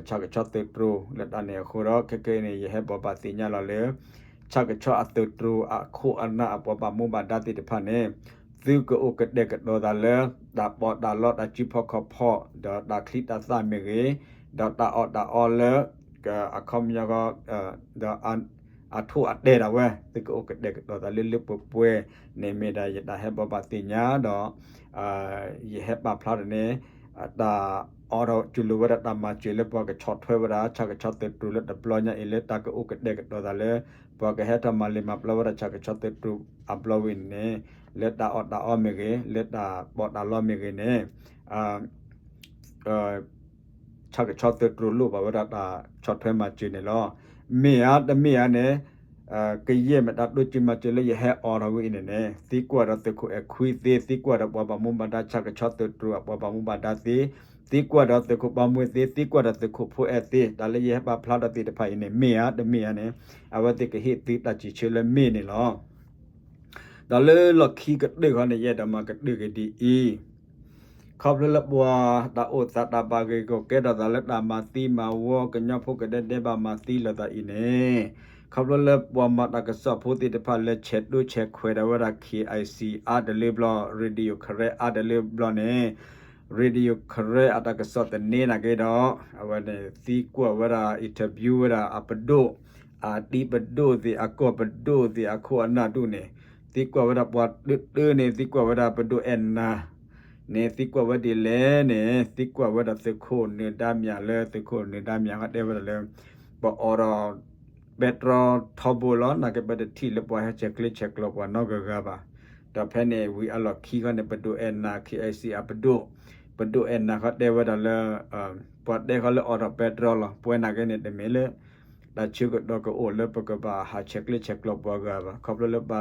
ဆၣ်ကဆီသုးတြိၤလၢတၢ်န့ၣ်အဃိဒီး ခဲခဲအံၤန့ၣ် ယဟဲဘိးဘၣ်သ့ၣ်ညါလီၤလၢ ဆၣ်ကဆီအသုးတြိၤအခိၣ်အနၢ်အပှၤဘၣ်မူဘၣ်ဒါသ့ၣ်တဖၣ်န့ၣ် သုကအိၣ်ကတဲာ်ကတီၤသးလၢ တၢ်ပီးတၢ်လီတၢ်စုဖီခီၣ်ဖီၣ် ဒီးတၢ်ချံတၢ်သၣ်မ့ၢ်ဂ့ၤ, ဒီးတၢ်အီၣ်တၢ်အီလၢ အခီပညီ ဒီး အထိၣ်အတဲာ်ဒၣ်ဝဲ သုကအိၣ်ကတဲာ်ကတီၤသးလၢလၢပှဲၤပှဲၤန့ၣ် မ့ၢ်ဒၣ်ယတၢ်ဟဲဘိးဘၣ်သ့ၣ်ညါဒီး ယဟဲပာ်ဖျါထီၣ်န့ၣ် တၢ်အိးထီၣ်စူၤလိာ်ဝဲဒၣ်တၢ်မၤစၢၤလၢပှၤကဆီၣ်ထွဲဝဲဒၣ် ဆၣ်ကဆီသုးတြိၤလၢတဘျီညါအံၤ လၢတၢ်ကအိၣ်ကတဲာ်ကတီၤသးလၢ ပှၤကဟဲထီၣ်မၤလ့ၤမၤပျီဝဲဒၣ် ဆၣ်ကဆီသုးတြိၤအဘျီဝဲန့ၣ် လၢတၢ်အီၣ်တၢ်အီမ့ၢ်ဂ့ၤ လၢတၢ်ပီးတၢ်လီမ့ၢ်ဂ့ၤန့ၣ် ဆၣ်ကဆီသုးတြိၤလိၣ်ဘၣ်ဝဲဒၣ်တၢ်ဆီၣ်ထွဲမၤစၢၤန့ၣ်လီၤ. မ့ၢ်ဧါတမ့ၢ်ဧါန့ၣ် ကယဲၢ်မ့ၢ်တၢ်တိစၢၤမၤစၢၤလၢယဟဲအိးထီၣ်ဝဲအံၤန့ၣ်န့ၣ် သံကွၢ်ဒီးသုးခိၣ်အဲၣ်ခွံသ့, သံကွၢ်ဒီးပှၤဘၣ်မူဘၣ်ဒါ ဆၣ်ကဆီသုးတြိၤအပှၤဘၣ်မူဘၣ်ဒါသ့, သံကွၢ်ဒီးသုးခိၣ်ဘီမုၢ်သ့, သံကွၢ်ဒီးသုးခိၣ်ဖိအဲၣ်သ့, တၢ်လၢယဟဲပာ်ဖျါထီၣ်သ့ၣ်တဖၣ်အံၤန့ၣ် မ့ၢ်ဧါတမ့ၢ်ဧါန့ၣ် အဝဲသ့ၣ်ကဟ့ၣ်သုတၢ်စံးဆၢလၢမ့ၢ်န့ၣ်လီၤ. ဒီးလၢလီၢ်ခံကတၢၢ်ခီန့ၣ် ယအဲၣ်ဒိးမၤကတၢၢ်က့ၤဒ်အံၤ, ခီဖျိလၢပှၤတၢ်အိၣ်သးတၢ်ဘၣ်ဂ့ၢ်ဂီၢ်ကဲထီၣ်သးလၢတၢ်မၤသံမၤဝီ ကညီဖိကဒဲဒဲဘၣ်မၤသံလိာ်သးအံၤန့ၣ်, ခီဖျိလၢပှၤမၤတၢ်ကစီၣ်ဖိသ့ၣ်တဖၣ်လဲၤဆဲးဒိဆဲးခွဲးဒၣ်ဝဲဒၣ် ခ့ၣ်အၢၣ်စံၣ် အါတလၢဘျီ, Radio Karen အါတလၢဘျီန့ၣ်, Radio Karen အတၢ်ကစီၣ်သန့နာ်က့ဒီး အဝဲန့ၣ်သံကွၢ်ဝဲဒၣ် interview ဝဲဒၣ်အပဒိၣ် အတံၤပဒိၣ်သ့ၣ် အကီၢ်ပဒိၣ်သ့ၣ် အခိၣ်အနၢ်ဒူၣ်န့ၣ်, သံကွၢ်ဝဲဒၣ်ပှၤတၢတၢန့ၣ် သံကွၢ်ဝဲဒၣ်ပဒိၣ်အဲၣ်နၤန့ၣ် သံကွၢ်ဝဲဒ်လဲၣ်န့ၣ် သံကွၢ်ဝဲဒၣ်သုးခိၣ်နၢၤဒါမၠးလၢ သုးခိၣ်နၢၤဒါမၠးခီတဲဝဲဒၣ်လၢ ပအီၣ်ဒီး ပဲတြီထီဘိလီၤ နာ်က့ပတထံၣ်လၢပှၤဟဲဆဲးကျၢဆဲးကျိးပှၤနီတဂၤဂၤဘၣ်. ဒီးဖဲန့ၣ်ဝံၤအလီၢ်ခံခီန့ၣ် ပဒိၣ်အဲၣ်နၤ ခ့ၣ်အၢၣ်စံၣ်အပဒိၣ်, ပဒိၣ်အဲၣ်နၤခီတဲဝဲဒၣ်လၢ ပှၤတဲဃီလၢအီၣ်ဒီးပဲတြီလီၤ ပဝဲနာ်က့န့ၣ် တမ့ၢ်လၢ တၢ်ဆၢကတီၢ်ကအိၣ်လၢပကဘၣ်ဟးဆဲးကျၢဆဲးကျိးပှၤဂၤဘၣ်. ခီဖျိလၢပ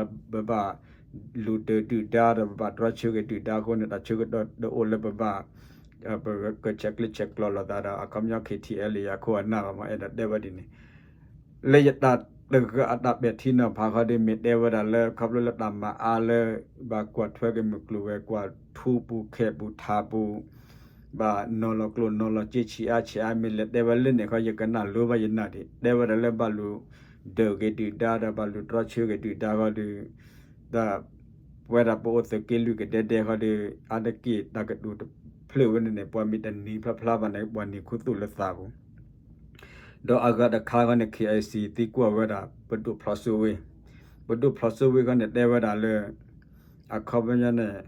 ဘၣ်လူၤဒုၣ်ဒါဒီးပဘၣ်တြီဆၢက့ၤဒုၣ်ဒါအဃိန့ၣ် တၢ်ဆၢကတီၢ်တအိၣ်လၢပဘၣ် ပကဆဲးကျၢဆဲးကျိးလိာ်သးဒီး အခီပညီ ခ့ၣ်ထံၣ်အဲလ့ၣ် အခိၣ်အနၢ်ဘၣ်မး အဲၣ်ဒိးတဲဝဲဒ်န့ၣ် လၢယတၢ်တဂၤအတၢ်ပဲာ်ထံနီၤဖးခီဒီး မ့ၢ်တဲဝဲဒၣ်လၢ ခီဖျိလၢတၢ်မၤအါလၢ ဘၣ်ကွၢ်ထွဲက့ၤမုၢ်ကျိၤဝဲၤကွာ် ထူပူၤခဲပူၤထးပူၤ ဘၣ်နီၤလီၤကျိၣ်နီၤလီၤစ့ဆံးအါဆံးအါ မ့ၢ်လဲၤတဲဝဲလၢန့ၣ်ခီ ယကနၣ်လိဘၣ်ယနၢ်ဒံး တဲဝဲဒၣ်လၢဘၣ်လူၤဒၢးက့ၤဒုၣ်ဒါဒီး ဘၣ်လူၤတြီဆၢက့ၤဒုၣ်ဒါခီဒီး ဒီးပဝဲဒၣ်ပအိၣ်သုးက့လွံၢ်ကဒဲဒဲခီဒီး အါတက့ၢ်တၢ်ကတိၤတဖျၢၣ်ဝဲန့ၣ်န့ၣ် ပှၤမ့ၢ်တနံၤဖျါဖျါဘၣ်န့ၣ် ပှၤနံၤခူသူၣ်လၢသးပူၤ ဒီးအဂၤတခါခီန့ၣ် ခ့ၣ်အၢၣ်စံၣ် သံကွၢ်ဝဲဒၣ် ပဒိၣ်ဖျိးစိဝ့, ပဒိၣ်ဖျိးစိဝ့ခီန့ၣ် တဲဝဲဒၣ်လၢ အခီပညီန့ၣ်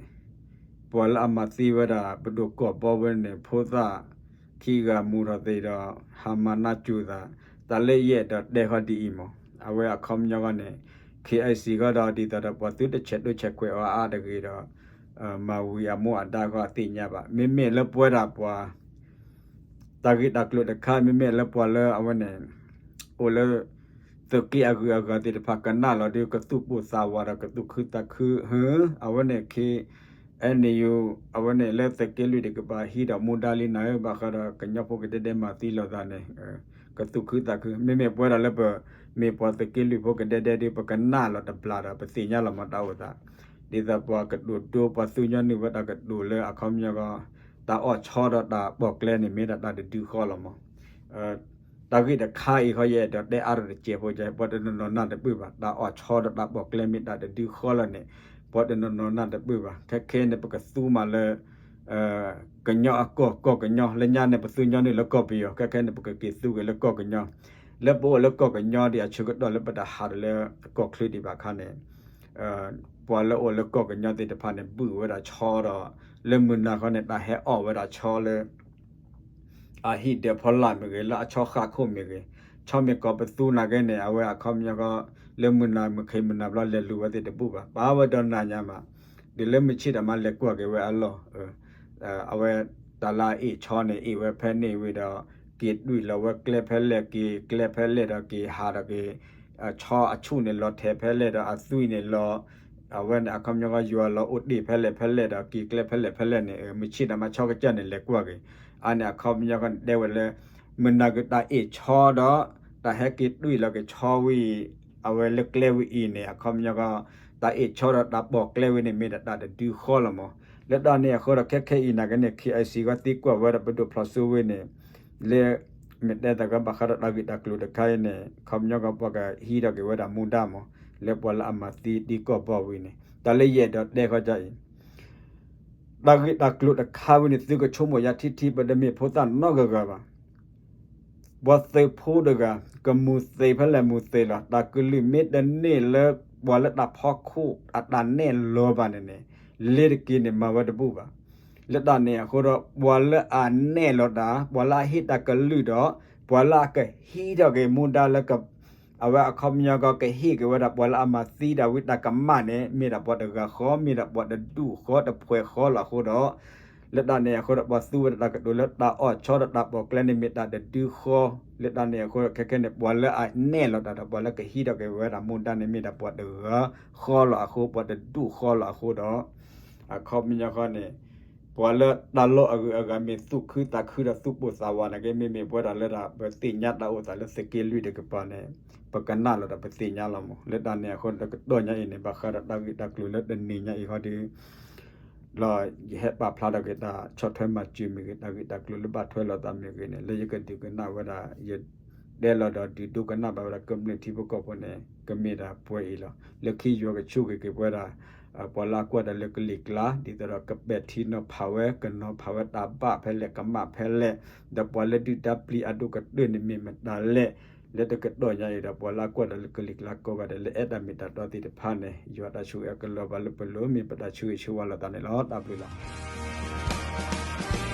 ပှၤလၢအမၤသံဝဲဒၣ် ပဒိၣ်ကီၢ်ဘီဝဲန့ၣ် ဖိသၣ်ခံဂၤမူထီၣ်သ့ဒီး ဟးမၤနၢ်စူၤသး, တၢ်လၢယအဲၣ်ဒိးတဲခီဒ်အံၤမး, အဝဲအခီပညီခီန့ၣ် ခ့ၣ်အၢၣ်စံၣ်ခီဒီး ဒ်သိးဒီးပှၤသုတဆဲးဒိဆဲးခွဲးအီၤအါတဂ့ၤဒီး မၤဝံၤအမူအဒါခီအသ့ၣ်ညါဘၣ်. မ့မ့ၢ်လၢပဝဲဒၣ်ပှၤ တၢ်ဂ့ၢ်တၢ်ကျိၤတခါ မ့မ့ၢ်လၢပှၤလၢအဝဲန့ၣ် အိၣ်လၢ သုးက့အဂုၤအဂၤသ့ၣ်တဖၣ် ကနၣ်လီၤဒုး ကသူၣ်ပိၢ်သးဝးဒီး ကသူၣ်ခုသးခု ဟၢ အဝဲန့ၣ်ခ့ အဲန့ၣ်ယိၤ အဝဲန့ၣ်လၢသုးက့လွံၢ်တကပၤဟံးဒီးမူဒါလံနၤဧၢ, ဘၣ်ဃးဒီးကညီဖိကဒဲဒဲမၤသံလိာ်သးန့ၣ် ကသူၣ်ခုသးခု. မ့မ့ၢ်ပဝဲဒၣ်လၢပမ့ၢ်ပှၤသုးက့လွံၢ်ဖိကဒဲဒဲဒီး ပကနၣ်လီၤတဘျီဒီး ပသ့ၣ်ညါလီၤမးတၢ်အိၣ်သး, ဒ်သိးပှၤကတိၤဒိ ပှၤသူညီနုၢ်ဝဲတၢ်ကတိၤလၢအခီပညီ တၢ်အီၣ်ဆီဒီးတၢ်ပိာ်ကျဲန့ၣ် မ့ၢ်ဒၣ်တၢ်တဒုဃီလီၤမး. တၢ်ဂ့ၢ်တခါအံၤခီ ယအဲၣ်ဒိးတဲအါထီၣ်တစဲးဖိ ပှၤတနီၤနီၤနၢ်တပၢၢ်ဘၣ်. တၢ်အီၣ်ဆီဒီးတၢ်ပိာ်ကျဲမ့ၢ်တၢ်တဒုဃီလီၤန့ၣ် ပှၤတနီၤနီၤနၢ်တပၢၢ်ဘၣ်. ခဲခဲန့ၣ် ပကသူမးလၢ ကညီအကီၢ် ကီၢ်ကညီ လၢညါန့ၣ် ပသူညီနုၢ်လၢကီၢ်ပယီၤ ခဲခဲန့ၣ် ပကက့ၤသူက့ၤလၢကီၢ်ကညီ, လၢပအိၣ်လၢကီၢ်ကညီဒီး အဆၢကတီၢ်လၢပတဟးဒီးလၢကီၢ်ချၢဒံးဘၣ်အခါန့ၣ် ပှၤလၢအိၣ်လၢကီၢ်ကညီသ့ၣ်တဖၣ်န့ၣ် ဘုၣ်ဝဲဒၣ်ဆီဒီး လၢမုၢ်နၤခီန့ၣ် တၢ်ဟဲအီၣ်ဝဲဒၣ်ဆီလၢ အဟံၣ်ဒၢးဖီလာ်မ့ၢ်ဂ့ၤ လၢအဆီဃၣ်ခိၣ်မ့ၢ်ဂ့ၤ, ဆီမ့ၢ်ကီးပသူနာ်က့န့ၣ် အဝဲအခီပညီဃီ လၢမုၢ်နၤမုၢ်ခ့မုၢ်နၤဘျီ လဲၤလူၤဝဲသ့ၣ်တဘူၣ်ဘၣ်. ပာ်ဝဲဒီးနၤညါမး, ဒ်လၢမုၢ်ဆ့ၣ်တၢ်မၤလဲၤကွၢ်က့ၤဝဲအလီၢ် အဝဲတၢ်လၢအအ့ၣ်ဆီန့ၣ် အ့ၣ်ဝဲဖဲန့ၣ်ဝံၤဒီး က့ၤတွံၢ်လီၤဝဲကျဲဖဲလဲၣ် က့ၤကျဲဖဲလဲၣ်ဒီးက့ၤဟးဒီးက့ၤ ဆီအဆူၣ်န့ၣ်လီၤထဲးဖဲလဲၣ်ဒီးအသွံၣ်န့ၣ်လီၤ အဝဲန့ၣ်အခီပညီကီယွၤလီၤအိၣ်တ့ၢ်ဖဲလဲၣ်ဖဲလဲၣ်ဒီးက့ၤကျဲဖဲလဲၣ်ဖဲလဲၣ်န့ၣ် မုၢ်ဆ့ၣ်တၢ်မၤဆီကစၢ်န့ၣ် လဲၤကွၢ်က့ၤ အါန့ၣ်အခီပညီကီန့ၣ် တဲဝဲလၢ မုၢ်နၤက့ၤတၢ်အ့ၣ်ဆီဒီး တၢ်ဟဲက့ၤတွံၢ်လီၤက့ၤဆီဝံၤ အဝဲလၢကျဲဝဲအံၤန့ၣ် အခီပညီကီး တၢ်အ့ၣ်ဆီဒီးတၢ်ပိာ်ကျဲဝဲန့ၣ် မ့ၢ်ဒၣ်တၢ်တဒုဃီလီၤမး. လၢတၢ်န့ၣ်အဃိဒီး ခဲခဲအံၤနာ်က့န့ၣ် ခ့ၣ်အဲၣ်စံၣ် ကီးသံကွၢ်ဝဲဒၣ်ပဒိၣ်ဖျိးစိဝ့န့ၣ် လၢ မ့ၢ်တဲသးကဘၣ်ဃးဒီးတၢ်ဂ့ၢ်တၢ်ကျိၤတခါအံၤန့ၣ် အခီပညီကီး ပှၤကဟံးထီၣ်က့ၤဝဲဒၣ်မူဒါမး လၢပှၤလၢအမၤသံဒ်ကီၢ်ဘီဝံၤန့ၣ် တၢ်လၢယအဲၣ်ဒိးတဲဃီအံၤ တၢ်ဂ့ၢ်တၢ်ကျိၤတခါဝဲန့ၣ် သုကဆိကမိၣ်ယါထံထံ ပတမ့ၢ်ဖိသၣ်နီတဂၤဂၤဘၣ်. ပှၤသုးဖိတဂၤ ကမူၤသ့ဖဲလဲၣ်မူၤသ့လီၤ. တၢ်ကလုၢ်မ့ၢ်တန့ၢ်လၢ ပှၤလၢတၢ်ဖီခိၣ်အတၢ်နဲၣ်လီၤဘၣ်န့ၣ်န့ၣ် လ့ၤတက့ၤန့ၣ် မၤဝဲတဘူၣ်ဘၣ်. လၢတၢ်န့ၣ်အဃိဒီး ပှၤလၢအနဲၣ်လီၤတၢ် ပှၤလၢအဟ့ၣ်တၢ်ကလုၢ်ဒီး ပှၤလၢအကဟံးထီၣ်က့ၤမူဒါလၢ အဝဲအခီပညီကီး ကဟ့ၣ်က့ၤဝဲဒၣ်ပှၤလၢအမၤသံဒၣ်ဝံတၢ်ကမၣ်န့ၣ် မ့ၢ်ဒၣ်ပှၤတဂၤဃီ မ့ၢ်ဒၣ်ပှၤတဒူၣ်ဃီတဖှဲးဃီလီၤအဃိဒီး လၢတၢ်န့ၣ်အဃိဒီး ပှၤသူဝဲဒၣ်တၢ်ကတိၤလၢတၢ်အီၣ်ဆီဒီးတၢ်ပိာ်ကျဲန့ၣ် မ့ၢ်တၢ်တဒုဃီ. လၢတၢ်န့ၣ်အဃိဒီး ခဲခဲန့ၣ် ပှၤလၢအနဲၣ်လီၤတၢ်ဒီး ပှၤလၢကဟံးထီၣ်က့ၤဝဲဒၣ်မူဒါန့ၣ် မ့ၢ်ဒၣ်ပှၤတဂၤဃီလီၤအဃိ ပှၤတဒူၣ်ဃီလီၤအဃိဒီး အခီပညီဃီန့ၣ် ပှၤလၢတၢ်လီၢ်အဂုၤအဂၤမ့ၢ်သူၣ်ခုသးခုဒီးသူၣ်ပိၢ်သးဝးနာ်က့ မ့မ့ၢ်ပဝဲဒၣ်လၢဒၣ် ပသ့ၣ်ညါတၢ်အိၣ်သးလၢသုးက့လွံၢ်တကပၤန့ၣ် ပကနၣ်လီၤဒီးပသ့ၣ်ညါလီၤမး. လၢတၢ်န့ၣ်အဃိဒီး တကတီၢ်ညါအံၤန့ၣ် ဘၣ်ဃးဒီးတၢ်ဂ့ၢ်တၢ်ကျိၤလၢတနံၤညါအံၤဃီဒီး လီၤ ယဟဲပာ်ဖျါထီၣ်က့ၤတၢ်ဆီၣ်ထွဲမၤစၢၤမ့ၢ်ဂ့ၤ တၢ်ဂ့ၢ်တၢ်ကျိၤလၢဘၣ်ထွဲလိာ်သးမ့ၢ်ဂ့ၤန့ၣ် လၢယကဒုးကနၣ်ဝဲဒၣ် ယ တဲလီၤဒီးဒုးဒိကနၣ်ဘၣ်ဝဲဒၣ်ကမျၢၢ်ထံဖိကီၢ်ဖိန့ၣ် ကမ့ၢ်ဒၣ်ပှဲၤအံၤလီၤ. လၢခံယွၤကဆိၣ်ဂ့ၤက့ၤပဝဲဒၣ် ပှၤလၢအကွၢ်တၢ်လၢကလံၤကျါ ဒ်သိးဒီးကပဲာ်ထံနီၤဖးဝဲ ကနီၤဖးဝဲတၢ်ဘၣ်ဖဲလဲၣ် ကမၣ်ဖဲလဲၣ် ဒီးပှၤလၢဒုၣ်ဒါပျံၤအဒိၣ်ကတၢၢ်န့ၣ်မ့ၢ်မတၤလဲၣ်. လၢတကတီၢ်ညါအံၤဒီး ပှၤလၢအကွၢ်တၢ်လၢကလံၤကျါကိးဂၤဒဲး လၢအဲၣ်တၢ်မ့ၢ်တၢ်တီသ့ၣ်တဖၣ်န့ၣ် ယွၤတၢ်ဆိၣ်ဂ့ၤအကလီၤဘၣ်လၢပလိၤ မ့ၢ်ပတၢ်ဆိၣ်ဂ့ၤဆိၣ်ဝါလိာ်သးန့ၣ်လီၤ. တၢ်ဘျုးလီၤ.